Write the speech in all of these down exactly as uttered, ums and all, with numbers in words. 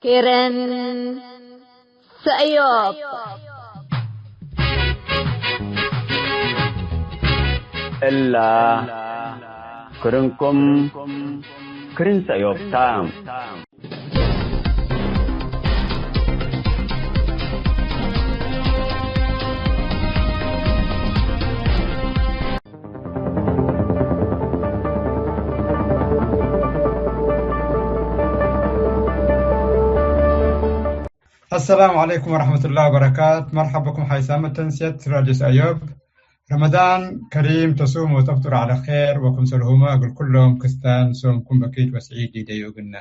ኬረን ሰእዮብ። እላ ክርንኩም ክርን ሰእዮብ ታ። አሰላሙ ዐለይኩም ወረሕመቱላሂ ወበረካት። መርሐበኩም ሐይሳመ ተንስየት ራድዮ ሰእዮብ። ረመዳን ከሪም ተሱም ወተፍጡር ዐለ ኼር ወክምሰልሁመ እግል ኩሎም ክስታን ሶምኩም በኪት ወስዒድ ይደዩ እግልነ።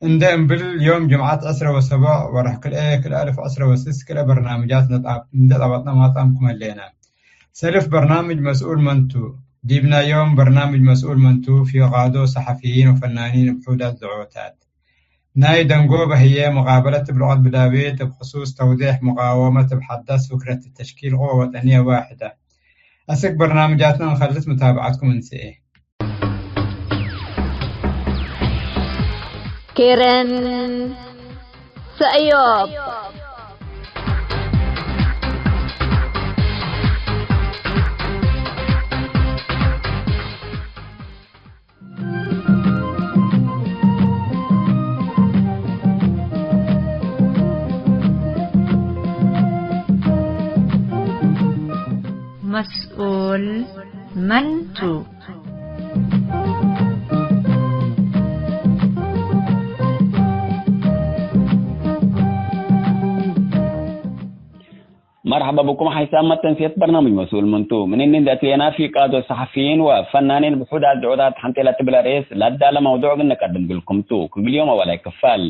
እንዴ እምብል ዮም ጅምዐት ዕስረ ወሰቦዕ ወርሕ ክልኤ ክልኤ አልፍ ዕስረ ወስስ ክልኤ በርናምጃት ነጣብ-፣ እንዴ ጣበጥነ ማጣምኩም ህሌነ። ሰልፍ በርናምጅ መስኡል መንቱ? ዲብና ዮም በርናምጅ መስኡል መንቱ? ፊ ቃዶ ሰሐፊይን ወፈናኒን እብ ሑዳት ዘዖታት ናይ ደንጎበ ህዬ፣ ሙቃበለት እብ ሉቀት ብዳቤት እብ ክሱስ ተውዴሕ ሙቃወመት እብ ሐዳስ ፍክረት ተሽኪል ቅወ ወጠንየ ዋሕደ። አስክ በርናምጃትነ እንከልስ ሙታብዐትኩም እንስኤ። ኬረን ሰእዮብ። መስኡል መን ቱ? መርሐባ ብኩም ሐይሳም መተንስየት በርናምጅ መስኡል መን ቱ። ምን እኒ እንዴ አትሌና ፊ ቃዶ ሰሐፊይን ወፈናኒን ብሑዳት ጅዑዳት ሐንቴ ለትብል ርኤስ ለአዳለ መውዱዕ እግል ንቀድም እግልኩም ቱ። ክግል ዮም አወላይ ክፋል።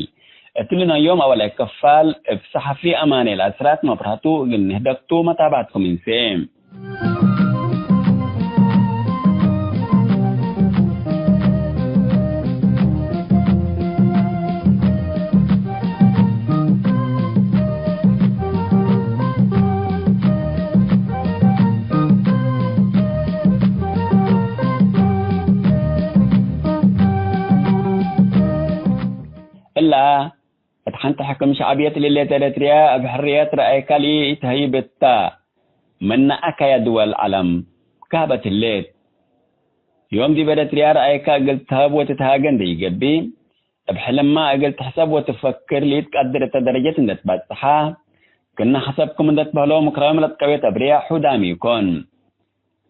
እትሊ ናይ ዮም አወላይ ክፋል እብ ሰሐፊ አማኔል አስራት መብራቱ እግል ንህደግ ቱ። መታብዐትኩም እንሴ። እላ እት ሐንቲ ሕክም ሸዕብየት ለሌት ኤረትርያ እብ ሕርየት ረአይካ ለኢትሀይብ እታ። ምነ አከየ ድወል ዐለም ጋበት ህሌት። ዮም ዲብ ኤረትርያ ረአይካ እግል ትሀብ ወትትሃገ እንዴ ኢገብእ፣ እብ ሕልምመ እግል ትሕሰብ ወትፈክር ለኢትቀድር እተ ደረጀት እንዴ ትበጽሐ፣ ክእነ ሐሰብ ክም እንዴ ትበህሎ ምክራዮም ለትቀዌት አብርያ ሑዳም ኢኮን።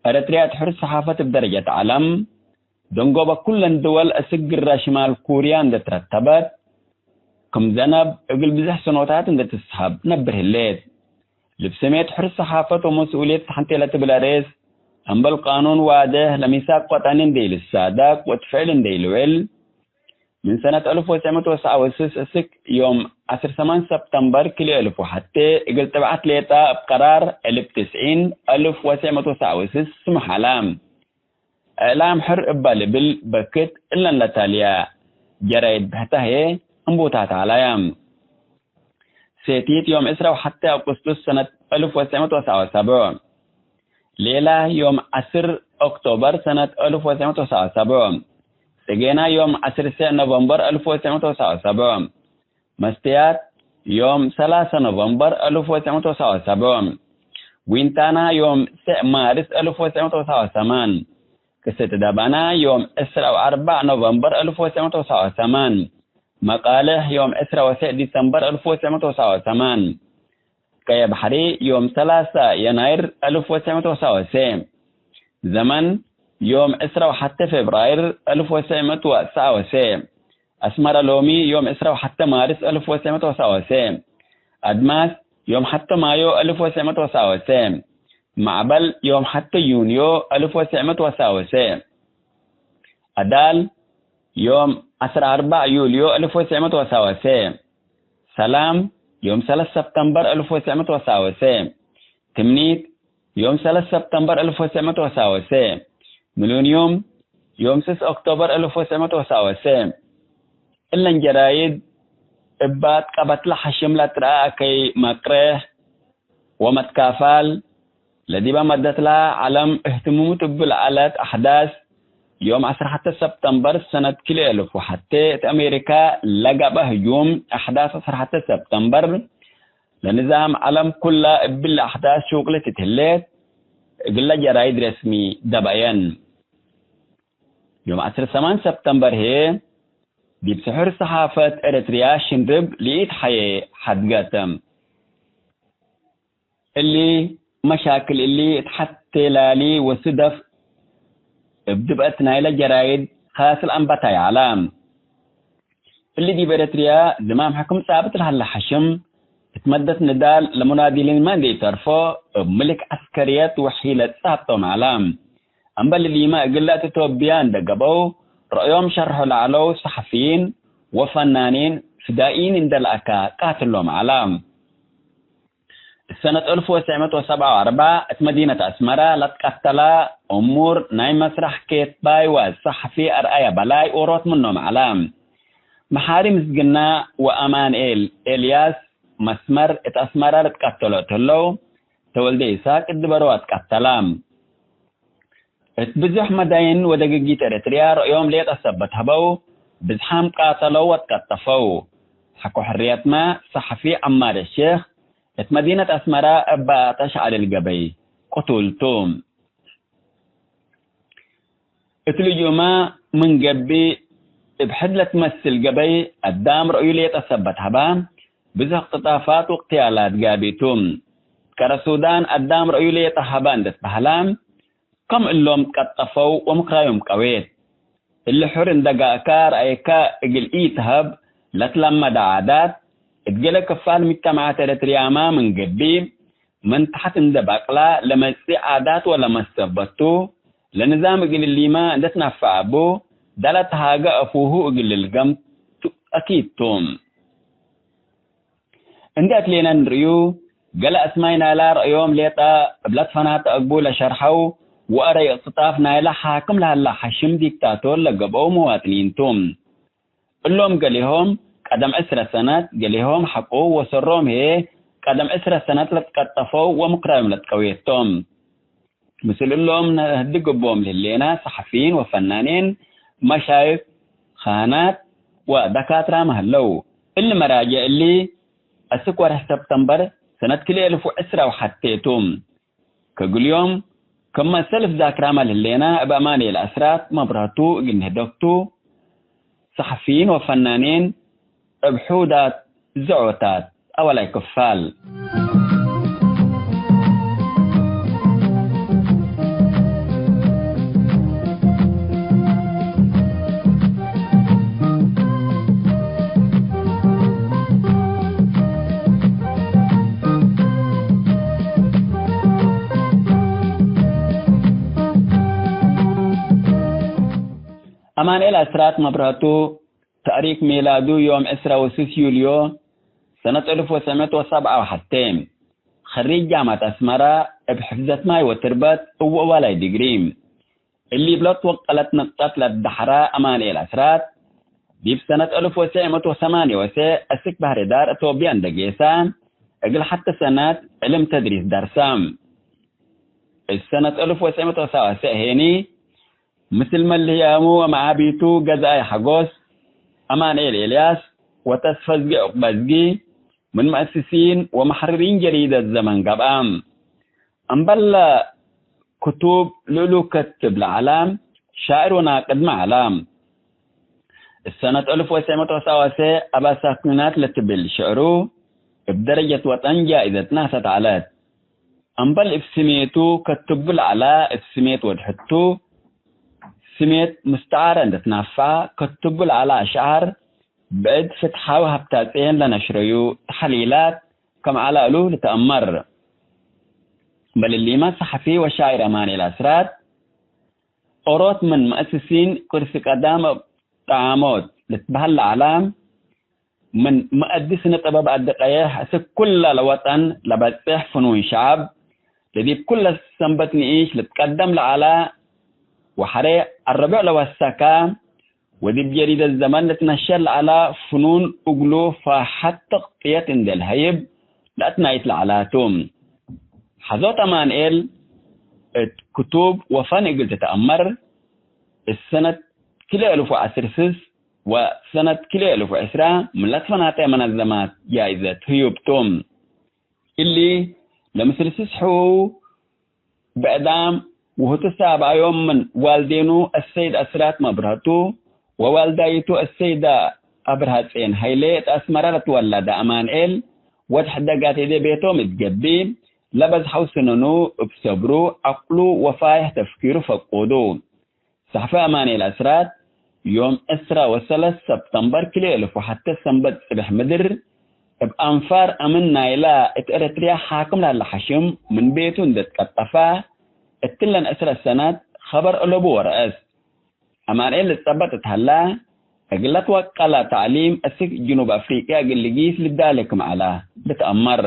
ኤረትርያ እት ሕር ሰሓፈት እብ ደረጀት ዐለም፣ ደንጎበ ኩለን ድወል አስክ ግራ ሽማል ኩርያ እንዴ ትረተበት፣ ክም ዘነብ እግል ብዝሕ ሰኖታት እንዴ ትስሀብ ነብር ህሌት። ልብ ስሜት ሕር ሰሓፈት ወመስኡልየት ሐንቴ ለትብል አርኤስ፣ እምበል ቃኑን ዋድሕ ለሚሳቅ ወጠኒ እንዴ ኢልሳደቅ ወእት ፍዕል እንዴ ኢልውዕል፣ ምን ሰነት አልፍ ወትሰዕ ምእት ወትስዓ ወስስ እስክ ዮም ዐስር ሰማን ሰብተምበር ክልኤ አልፍ ወሐቴ እግል ጥብዐት ሌጠ እብ ቀራር እልብ ትስዒን አልፍ ወትሰዕ ምእት ወትስዓ ወስስ ስምሕ ዐለ። እዕላም ሕር እበ ልብል በክት እለን ለታልያ ጀራይድ ብሕተ ህዬ እንቡታት ዐለያ። ሴቲት ዮም ዕስራ ወሐቴ አቁስጡስ ሰነት አልፍ ወትሰዕ ምእት ወትስዓ ወሰብዕ። ሌላ ዮም ዐስር ኦክቶበር ሰነት አልፍ ወትሰዕ ምእት ወትስዓ ወሰብዕ። ጽጌና ዮም ዐስር ሴዕ ኖቨምበር አልፍ ወትሰዕ ምእት ወትስዓ ወሰብዕ። መስትያት ዮም ሰላሰ ኖቨምበር አልፍ ወትሰዕ ምእት ወትስዓ ወሰብዕ። ዊንታና ዮም ሴዕ ማርስ አልፍ ወትሰዕ ምእት ወትስዓ ወሰማን። ቅሰት ደባና ዮም ዕስራ ወአርበዕ ኖቨምበር አልፍ ወትሰዕ ምእት ወትስዓ ወሰማን። መቃልሕ ዮም ዕስራ ወሴዕ ዲሰምበር አልፍ ወትሰዕ ምእት ወትስዓ ወሰማን። ቀየ ባሕሪ ዮም ሰላሰ የናይር አልፍ ወትሰዕ ምእት ወትስዓ ወሴዕ። ዘመን ዮም ዕስራ ወሐቴ ፌብራይር አልፍ ወትሰዕ ምእት ወትስዓ ወሴዕ። አስመረ ሎሚ ዮም ዕስራ ወሐቴ ማርስ አልፍ ወትሰዕ ምእት ወትስዓ ወሴዕ። አድማስ ዮም ሐቴ ማዮ አልፍ ወትሰዕ ምእት ወትስዓ ወሴዕ። ማዕበል ዮም ሐቴ ዩንዮ አልፍ ወትሰዕ ምእት ወትስዓ ወሴዕ። አዳል ዮም ዐስራ አርበዕ ዩልዮ አልፍ ወትሰዕ ምእት ወትስዓ ወሴዕ። ሰላም ዮም ሰለስ ሰብተምበር አልፍ ወትሰዕ ምእት ወትስዓ ወሴዕ። ትምኒት ዮም ሰለስ ሰብተምበር አልፍ ወትሰዕ ምእት ወትስዓ ወሴዕ። ሚሊንዩም ዮም ስስ ኦክቶበር አልፍ ወትሰዕ ምእት ወትስዓ ወሴዕ። እለን ጀራይድ እብ አትቀበትለ ሐሽም ለትረአ አከይ መቅሬሕ ወመትካፋል ለዲበ መደትላ ዐለም እህትምሙት እብ ለዐለት አሕዳስ ዮም ዐስር ሐተ ሰብተምበር ሰነት ክልኤ እልፍ ወሐቴ እት አሜሪካ ለገብአ ህጁም፣ አሕዳስ ዐስር ሐተ ሰብተምበር፣ ለንዛም ዐለም ኩላ እብሊ አሕዳስ ሹቅልት እት ህሌት፣ እግለ ጀራይድ ረስሚ ደበየን። ዮም ዐስር ሰማን ሰብተምበር ህዬ፣ ዲብ ስሑር ሰሓፈት ኤረትርያ ሽንርብ ለኢትሐዬ ሐድገት። እሊ መሻክል እሊ እት ሐቴ ላሊ ወሱደፍ እብ ድብአት ናይለ ጀራይድ ካስል አንበታይ ዐለ። እሊ ዲብ ኤረትርያ ዝማም ሕክም ጻብጥ ለሀለ ሐሽም፣ እት መደት ንዳል ለሙናዲሊንመ እንዴ ኢተርፎ፣ እብ ምልክ ዐስከርየት ወሒለት ጻብጦም ዐለ። አምበል እሊመ እግለ እት ኢትዮጵያ እንዴ ገብአው፣ ረአዮም ሸርሖ ለዐለው ሰሐፊይን ወፈናኒን ፍዳኢን እንዴ ለአካ ቃትሎም ዐለ። እት ሰነት አልፍ ወትስዕ ምእት ወሰብዓ ወአርበዕ እት መዲነት አስመረ ለትቀተለ እሙር ናይ መስረሕ ኬትባይ ወሰሐፊ አርአየ በላይ ኦሮት ምኖም ዐለ። መሓሪ ምስግና ወአማንኤል ኤልያስ መስመር እት አስመረ ልትቀተሎ እት ህለው፣ ተወልደ ይስሐቅ እት ድበሮ አትቀተለ። እት ብዙሕ መዳይን ወደግጊት ኤረትርያ ረአዮም ሌጠ ሰበት ሀበው፣ ብዝሓም ቃተለው ወትቀጠፈው። ሐቆ ሕርየትመ ሰሐፊ ዐማር ሼክ እት መዲነት አስመረ እበ አጠሽ ዐሊ ልገበይ ቅቱል ቱ። እት ልጁመ ምን ገብእ እብ ሕድ ለትመስል ገበይ አዳም ረአዩ ሌጠ ሰበት ሀበ፣ ብዙሕ እቅትጣፋት ወእቅትያላት ጋቢቱ። ከረ ሱዳን አዳም ረአዩ ሌጠ ሀበ እንዴ ትበህለ፣ ከም እሎም ትቀጠፈው ወምክራዮም ቀዌት። እሊ ሑር እንዴ ጋእከ ረአይከ እግል ኢትሀብ ለትለመደ ዓዳት፣ እት ገሌ ክፋል ምጅተማዓት ኤረትርያመ ምን ገብእ፣ ምን ተሐት እንዴ በቅለ ለመጽእ ዓዳት ወለመሰበት ቱ፣ ለንዛም እግል እሊመ እንዴ ትነፈዐ እቡ፣ ደለ ተሃገ አፉሁ እግል ልልገም ቱ አኪድ ቱ። እንዴ አትሌነ እንርእዩ፣ ገሌ አስማይ ናይላ ረአዮም ሌጠ እብ ለትፈናተ አግቡ ለሸርሐው ወአረዩ እቅትጣፍ ናይለ ሓክም ለሀላ ሐሽም ዲክታቶር ለገብአው መዋጥኒን ቱ። እሎም ገሌሆም ቀደም ዕስረ ሰነት፣ ገሌሆም ሐቆ ወሰሮም ህዬ ቀደም ዕስረ ሰነት ለትቀጠፈው ወምክራዮም ለትቀዌት ቶም። ምስል እሎም ነህድግ እቦም ለህሌነ ሰሐፊይን ወፈናኔን፣ መሻይኽ፣ ካህናት ወደካትራመ ህለው። እሊ መራጅዕ እሊ፣ አስክ ወርሕ ሰብተምበር ሰነት ክልኤ እልፍ ወዕስራ ወሐቴ ቱ። ከእግልዮም፣ ክም መሰል እብ ዛክራመ ለህሌነ እብ አማኑኤል አስራት መብረህቱ እግል ንህደግቱ፣ ሰሐፊይን ወፈናኔን እብ ሑዳት ዘዖታት አወላይ ክፋል። አማኑኤል አስራት መብረህቱ፣ ተእሪክ ሚላዱ ዮም ዕስራ ወስስ ዩልዮ ሰነት አልፍ ወትስዕ ምእት ወሰብዓ ወሐቴ፣ ኸሪጅ ጃምዐት አስመረ እብ ሕፍዘት ማይ ወትርበት እወ ዋላይ ዲግሪ። እሊ እብለ ትወቀለት ንቅጠት ለትደሐረ አማኑኤል አስራት፣ ዲብ ሰነት አልፍ ወትስዕ ምእት ወሰማንየ ወሰዕ አስክ ባህር ዳር እቶብያ እንዴ ጌሰ፣ እግል ሐቲ ሰነት ዕልም ተድሪስ ደርሰ። እት ሰነት አልፍ ወትስዕ ምእት ወሰብዓ ወሰዕ ሄኒ፣ ምስል መልህያሙ ወመዓቢቱ ገዛኢ ሐጎስ፣ አማኑኤል ኤልያስ ወተስፈዝጊ ዑቅበዝጊ፣ ምን መአስሲን ወመሐርሪን ጀሪደት ዘመን ገብአ። እምበል ክቱብ ልእሉ ከትብ ለዐለ ሻዕር ወናቅድመ ዐለ። እት ሰነት አልፍ ወትስዕ ምእት ወሰብዓ ወሰዕ አባሳኪናት ለትብል ሽዕሩ እብ ደረጀት ወጠን ጃኢዘት ነሰት ዐለት። እምበል እብ ስሜቱ ከትቡ ለዐለ እብ ስሜት ወድሕቱ፣ ስሜት ሙስተዓረ እንዴ ትናፈዐ ከትቡ ለዐለ አሽዓር፣ ብዕድ ፍትሓዊ ሀብታጼን ለነሽረዩ ተሐሊላት ከም ዐለ እሉ ልትአመር። እምበል እሊመ፣ ሰሐፊ ወሻዕር አማኑኤል አስራት፣ ኦሮት ምን መአስሲን ቅርሲ ቀዳም እብ ጠዓሞት ልትበህል ለዐለ፣ ምን መአዲ ስነ ጥበብ አዲ ቀየሕ፣ እስክ ኩለ ለወጠን ለበጽሕ ፍኑን ሸዐብ፣ ለዲብ ኩለ ሰንበት ንኢሽ ልትቀደም ለዐለ ወሐሬ አረብዕ ለወሰከ፣ ወዲብ ጀሪደት ዘመን ልትነሸር ለዐለ ፍኑን እግሉ ፋሐት ተቅጥየት እንዴ ለሀይብ ለአትናይት ለዐላቱ። ሐዞት አማንኤል እት ክቱብ ወፈን እግል ትትአመር፣ እሰነት ክልኤ እልፍ ወዐስር ስስ ወሰነት ክልኤ እልፍ ወዕስራ ምን ለትፈናተ መነዘማት ጃይዘት ህዩብ ቱ። እሊ ለምስል ስስሑ ብዕዳም ወህቱ ሳብአዮም ምን ዋልዴኑ አሰይድ አስራት መብረህቱ ወዋልዳይቱ አሰይዳ አብርሃጼን ሀይሌ እት አስመረ ለትወለደ አማንኤል ወድ ሕደጋት እዴ ቤቶም እት ገብእ ለበዝሐው ስነኑ እብ ሰብሩ፣ ዐቅሉ ወፋይሕ ተፍኪሩ ፈቁዱ። ሰሕፈ አማንኤል አስራት፣ ዮም ዕስራ ወሰለስ ሰብተምበር ክልኤ እልፍ ወሐተ ሰንበት ጽብሕ ምድር፣ እብ አንፋር አምን ናይላ እት ኤረትርያ ሓክም ለሀለ ሐሽም ምን ቤቱ እንዴ ትቀጠፈ፣ እትለን ዕስረ ሰነት ኸበር አለቡ ወረአስ። አማንኤል ልትጸበጥ እት ሀላ፣ እግል ለትወቀላ ተዕሊም እስክ ጅኑብ አፍሪቅያ እግል ልጊስ ልዳሌ ክም ዐለ ልትአመር።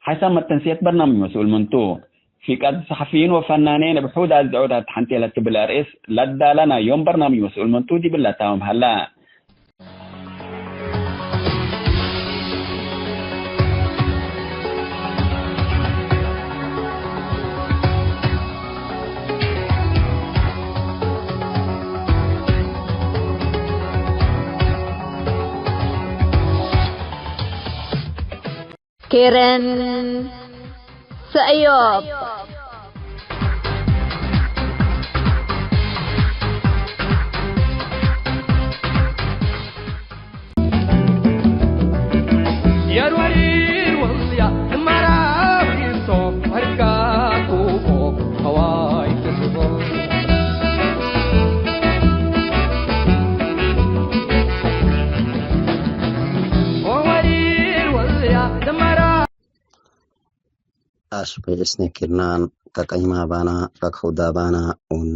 ሐሳብ መተንስየት በርናምጅ መስኡል ምንቱ፣ ፊቃድ ሰሐፊይን ወፈናኔን እብ ሑድ አዝዕወት አትሐንቴ ለትብል አርእስ ለዳለና ዮም በርናምጅ መስኡል ምንቱ ዲብለ ታምም ሀላ። ኬረን ሰእዮብ። አሽበይ እስኒ ኪርናን ከቀይማ ባና ከክውዳ ባና ውን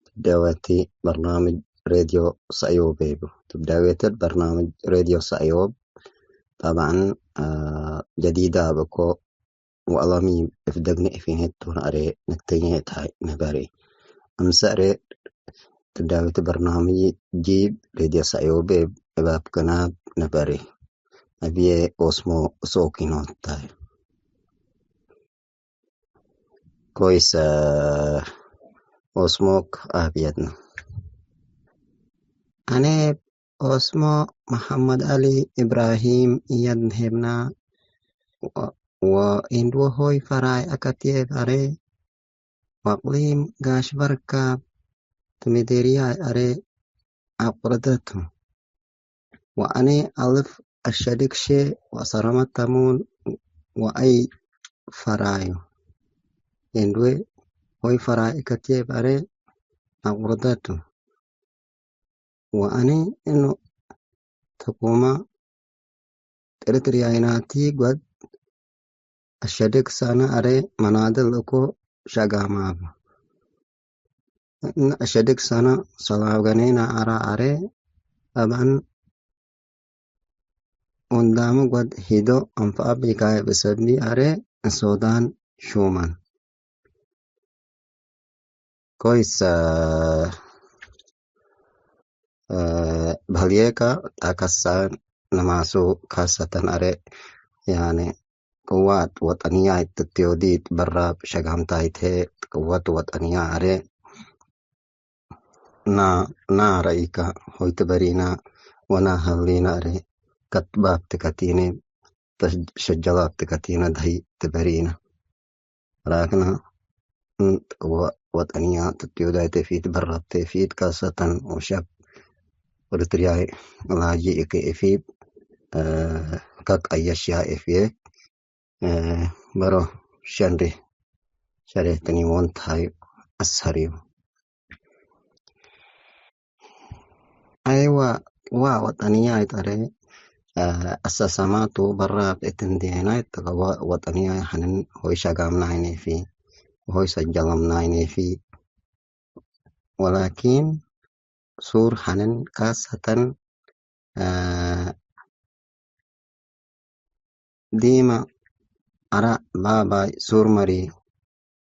ትብዳወቲ በርናምጅ ሬድዮ ሰእዮብ ቤቡ። ትብዳወቲ በርናምጅ ሬድዮ ሰእዮብ ጠብዐን፣ አ፣ ጀዲዳ ብኮ ወአላሚ እፍ ደግነ እፊኔት ቱ ነአሬ ንክተኘ እታይ ነበሪ። እምሰ እሬ ትብዳዊት በርናምጅ ዲብ ሬድዮ ሰእዮብ እብ አባብ ገናብ ነበሪ። አብዬ ኦስሞ እሶኪኖታይ። ኮይስ፣ አ፣ ኦስሞክ አብየትነ። አነ ኦስሞ መሐመድ አሊ እብራሂም እያድ ሄብና ወ-፣ ወእንድወ ሆይ ፈራይ አከትየብ አሬ ወአቅሊም ጋሽ በርካብ ትምዴርያይ አሬ አቁርደቱ። ወአኔ አልፍ አሸድግሼ ወአሰረመት ተሙን ወአይ ፈራዩ። እንድዌ ሆይ ፈራይ እከትየብ አሬ አቁርደቱ። ወአኔ እኑ ተቁመ ቅርት ርያይናቲ ጓድ አሸድግ ሰነ አሬ መናድል እኮ ሸጋማብ። እነ አሸድግ ሰነ ሰላገኔና አራ አሬ አብአን ወንዳሙ ጓድ ሂዶ አንፈአ ቢካየ ብሰቢ አሬ ሶዳን ሹማን። ኮይስ፣ አ፣ አ፣ በህልዬከ ጣከሳ ነማሱ ካሰተን አሬ፣ ያኔ፣ ቅዋት ወጠንያይት ትትዮዲት በራብ ሸጋምታይት ህዬ፣ ቅወት ወጠንያ አሬ፣ ና፣ ና ረኢከ ሆይት በሪና ወና ሀብሊና አሬ፣ ከትባብ ትከቲኔ፣ ተሸጀላብ ትከቲነ ደህይ ትበሪነ። ራክነ እንት ወ-፣ ወጠንያ ትትዩዳይተ ፊት በራብተ ፊት ካሰተን ወሸብ ወድትርያይ ላጂ እከ እፊት፣ እ፣ ከቀየሽያ እፍየ፣ እ፣ በሮ ሸንሪ ሸሬትኒ ወንታይ አሰሪው። አይወ፣ ዋ ወጠንያይ ጠሬ፣ አ፣ አሰሰማቱ በራብ እት እንዴናይ ተቀወ ወጠንያይ ሐንን ሆይ ሸጋምናይኔፊ፣ ሆይ ሰጀለምናይኔፊ። ወላኪን ሱር ሐንን ካሰተን፣ አ፣ ዲመ አራ ባባይ ሱር መሪ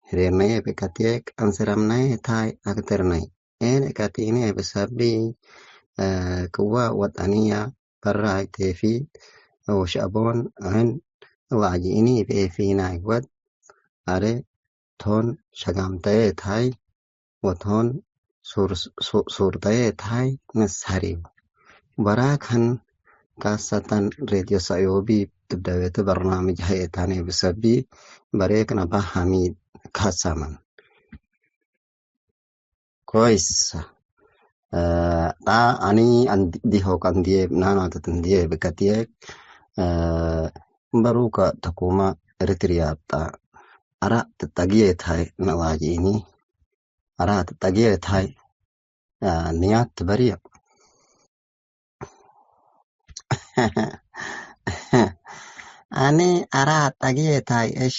ህሬርነየ ብከትየክ አንስረምነየ ታይ አክትርነይ ኤን እከቲነ ብሰቢ እ፣ ቅወ ወጠንየ በራይ ቴፊ ወሸአቦን እህን ላጅኢኒ እብ ኤፊናይ ወድ አረ ቶን ሸጋምተየ እታይ ወቶን ሱር-፣ ሱ-፣ ሱርተየ እታይ ነስሐሪው። በራክህን ካሰተን ሬድዮ ሰእዮቢ ትብደቤቲ በርናምጅ ሀየታኔ ብሰቢ በሬክ ነባ ሐሚድ ካሰመን። ኮይስ። እ፣ ጣ አኒ አንድ-፣ ዲሆክ አንድዬ ናናትት እንድዬ ብከትዬ፣ እ፣ እምበሩከ ተኩመ ኤሪትርያ ጣ አራ ትጠግዬ ታይ ነዋጅኢኒ፣ አራ ትጠግዬ ታይ፣ እ፣ ንያት ትበርየ። አኒ አራ ጠጊ ታይ እሻ፣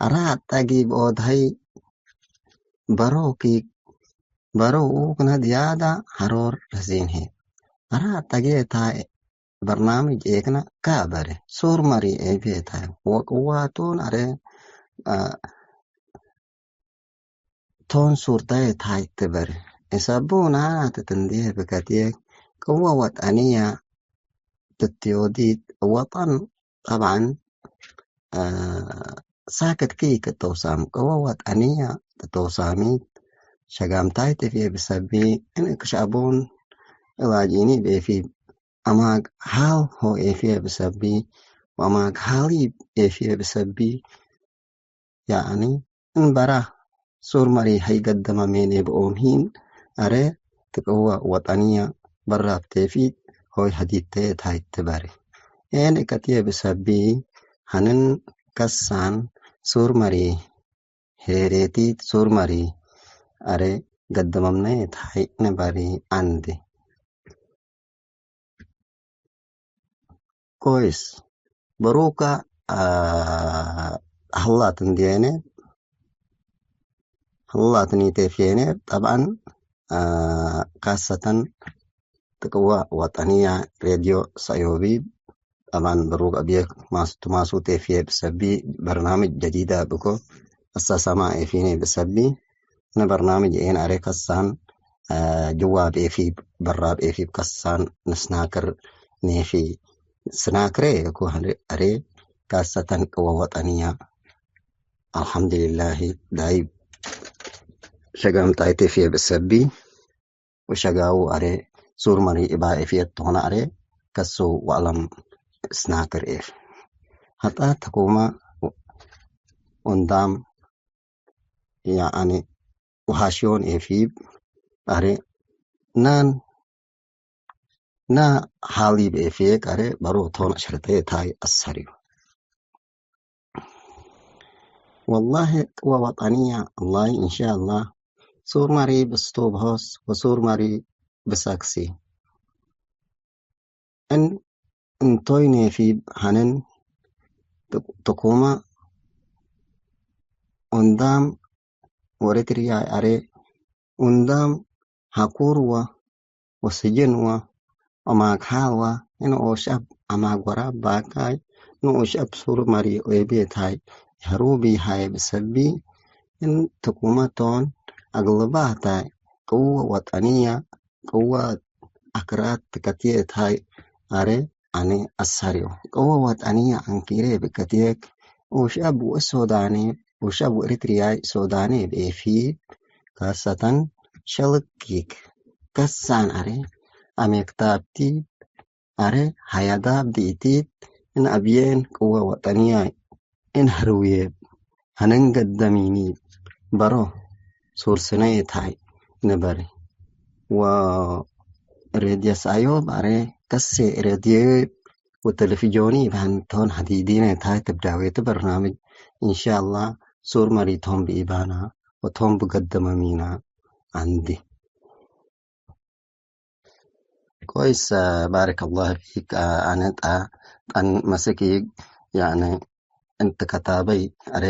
አራ ጠጊ ብኦድሀይ በሮኪ፣ በሮ ኡክነ ዝያዳ ሐሮር ረዚን ሄ። አራ ጠጊ ታይ በርናምጅ ኤክነ ከአበረ ሱር መሪ ኤቤ ታይ ወቅዋቱን አረ፣ አ፣ ቶን ሱርተየ ታይ ትበሪ። እሰቡ ናናትት እንዴ ብከትየ ቅወ ወጠንየ ትትዮዲት ወጠን ጠብዐን፣ አ፣ ሳክት ክይክ እተውሳም ቅወ ወጠንየ ትተውሳሚት ሸጋምታይ ትፍየ ብሰቢ እን እክሻቦን እባጂኒ ብኤፊ አማግ ሃል ሆ ኤፍየ ብሰቢ ወአማግ ሃሊብ ኤፍየ ብሰቢ ያኒ እንበራ ሱር መሪ ሀይገደመ ሜኔ ብኦምሂን አረ ትቅወ ወጠንየ በራብ ቴፊት ሆይ ሀዲቴ ታይ ትበሪ። ኤን እከትየ ብሰቢ ሀንን ከሳን ሱር መሪ ሄሬቲት ሱር መሪ አረ ገደመምነ ታይ ንበሪ አንዲ። ኮይስ። በሩከ፣ አ፣ ሀላት እንዲየነ፣ ሀላት ኒቴፍየነ፣ ጠብዐን፣ አ፣ ካሰተን ትቅወ ወጠንየ ሬድዮ ሰእዮቢ፣ ጠብዐን በሩክ አብዬ ማሱ ትማሱ ቴፍየ ብሰቢ በርናምጅ ጀዲደ ብኮ አሳሳማ ኤፊኔ ብሰቢ፣ እነ በርናምጅ ኤን አሬ ከሳን፣ አ፣ ጅዋብ ኤፊብ በራብ ኤፊብ ከሳን ንስናክር ኔፊ ስናክሬ እኩ ሀለ አሬ ካሰተን ቅወ ወጠንየ አልሐምድሊላሂ ዳይብ ሸገምጣይ ቴፍየ ብሰቢ ወሸጋው አሬ ሱር መሪ እባ ኤፍየት ቶነ አሬ ከሱ ወአለም ስናክር ኤፍ ሀጣት ተኩመ ወንዳም ያአኒ ወሃሽዮን ኤፊብ አሬ ናን ና ሀሊብ ኤፍየክ አሬ በሮ ቶን አሸርተ ታይ አሰሪው። ወላሂ ቅወ ወጠንየ አላይ እንሻአላህ ሱር መሪ ብስቶ በሆስ ወሱር መሪ ብሰክሲ። እን እንቶይ ኔፊብ ሀነን ትኩመ ኡንዳም ወሬትርያይ አሬ ኡንዳም ሀኩርወ ወስጅንወ ወማግሃልወ እን ኦሸብ አማግ ወራብ ባካይ ንኡሸብ ሱር መሪ ኦቤታይ ሀሩቢ ሀይ ብሰቢ እን ትኩመቶን አግልባታይ ቅወ ወጠንየ ቅወ አክራት ትከትየ እታይ አሬ አነ አሳርዮ። ቅወ ወጠንየ አንኪሬ ብከትየክ ኡሸብ ወእሶዳኔ ኡሸብ ወእሪትርያይ ሶዳኔ ብኤፊ ካሰተን ሸልኪክ ከሳን አሬ አሜክታብቲ አሬ ሀያዳብ ዲኢቲት እን አብዬን ቅወ ወጠንያይ እን ሀርውዬ ሀነን ገደሚኒ በሮ ሱር ስነዬ ታይ ንበሪ። ወሬድዮ ሳዮብ አሬ ከሴ ሬድዮ ወቴሌፊጆኒ በሀንቶን ሀዲዲነ ታይ ትብዳዌቲ በርናምጅ እንሻአላህ ሱር መሪቶም ብኢባና ወቶም ብገደመሚና አንዲ። ኮይስ፣ ባረከላሁ ፊክ። አነ ጣ-፣ ጠን መስኪ፣ ያኒ፣ እንት ከታበይ አሬ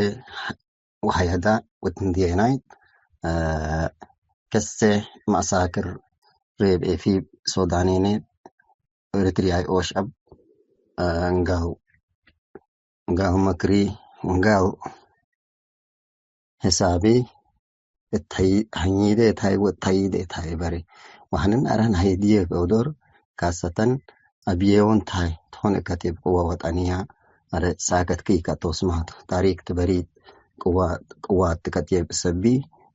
ወሀየዳ ወትንዲየናይ፣ አ፣ ከሴ መአሳክር ሬብ ኤፊ ሶዳኔኔ ኤሪትሪያይ ኦሽዐብ፣ አ፣ እንጋል፣ እንጋል መክሪ፣ እንጋል ሕሳቢ እት ሀይ-፣ ሀኝዴ እት ሀይ ወእት ሀይዴ እት ሀይ በሬ። ወሐንን አረ ነሀይድዬ እብ ኦዶር ካሰተን አብዬውን ታይ ትሆን እከት እብ ቅወ ወጠንያ አረ ሳከት ክይ ከቶስማቱ ታሪክ ትበሪት ቅዋ-፣ ቅዋት ትከትየብ እሰቢ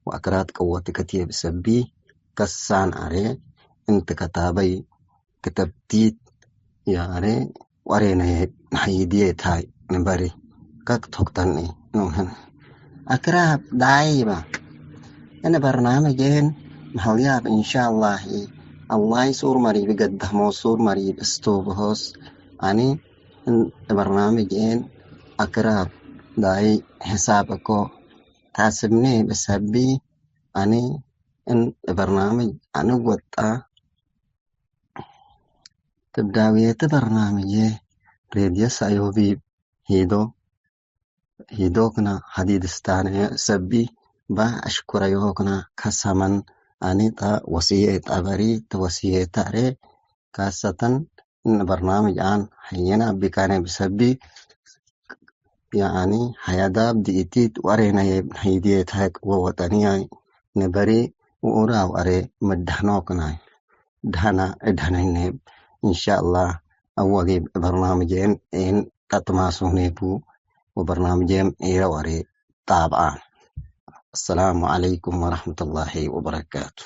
ወአክራት ቅወት ትከትየብ እሰቢ ከሳን አሬ እንቲ ከታበይ ክተብቲት ያሬ ወሬነ ነሐይድዬ ታይ ንበሪ ከክ ቶክተኒ ኖህን አክራብ ዳይባ እነ በርናምጅ እን መሐልያብ እንሻላህ አላህ ሱር መሪብ ገደህሞ ሱር መሪብ እስቶ በሆስ አኒ እን በርናምጅ እን አክራብ ዳይ ሕሳብ እኮ ታስብኔ ብሰቢ አኒ እን በርናምጅ አንወጣ ትብዳውየት በርናምጄ ሬድዮ ሰእዮቢብ ሂዶ፣ ሂዶክና ሀዲድ ስታነ ሰቢ ባ አሽኩረዮክና ከሰመን አኒ ጣ ወስዬ ጣበሪ ተወስዬ ታሬ ካሰተን እን በርናምጅ አን ሐየና ቢካነ ብሰቢ ያኒ ሐያዳብ ዲኢቲት ወሬናዬ ሐይድዬ ተሐቅ ወወጠንያይ ንበሪ ወኡራው አሬ መዳህኖክናይ። ደህና እድህነይነ እንሻአላህ። አወ ዲብ በርናምጄን ኤን ቀጥማሱኔቱ ወበርናምጄም ኤረ ወሬ ጣብአ። አሰላሙ ዐለይኩም ወረሕመቱላሂ ወበረካቱ።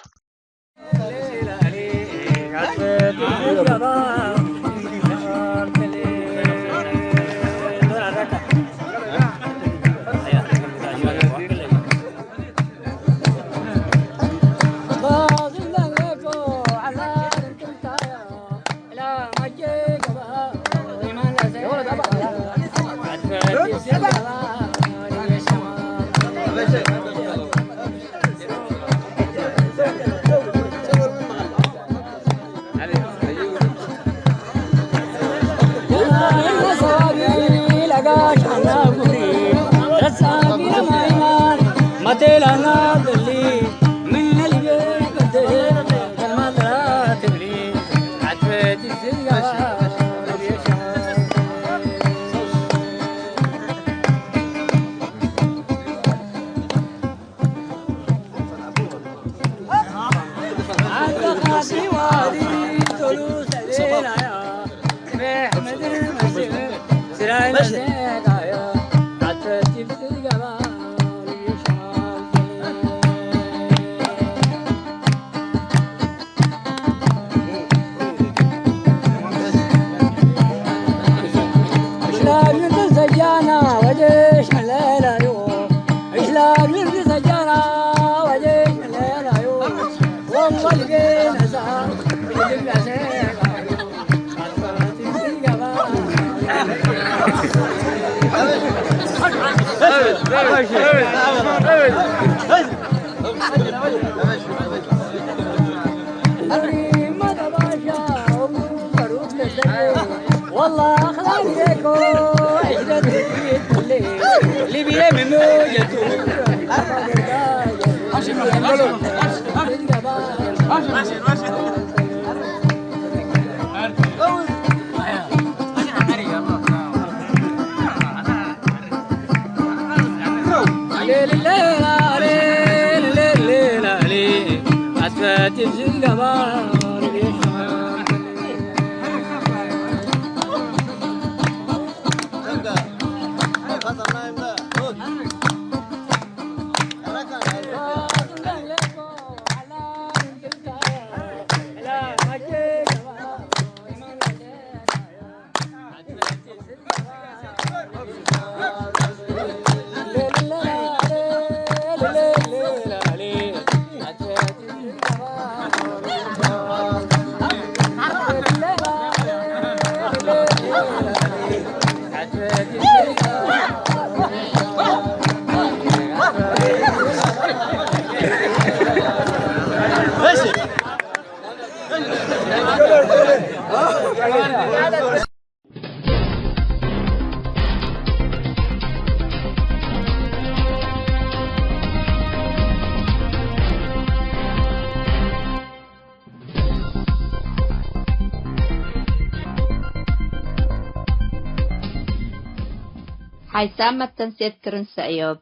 ሓይሳም መተንሴት ክርን ሰእዮብ።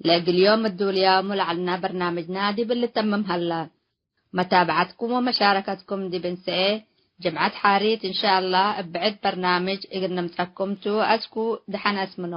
ለእግል ዮም እዱልያሙ ለዐልና በርናምጅና ዲብ ልተምም ሀላ። መታብዐትኩም ወመሻረከትኩም ዲብ እንሰኤ ጅምዐት ሓሪት እንሻአላህ እብ ብዕድ በርናምጅ እግል ንምጸኩም ቱ። አስኩ ደሐን አስምኖ።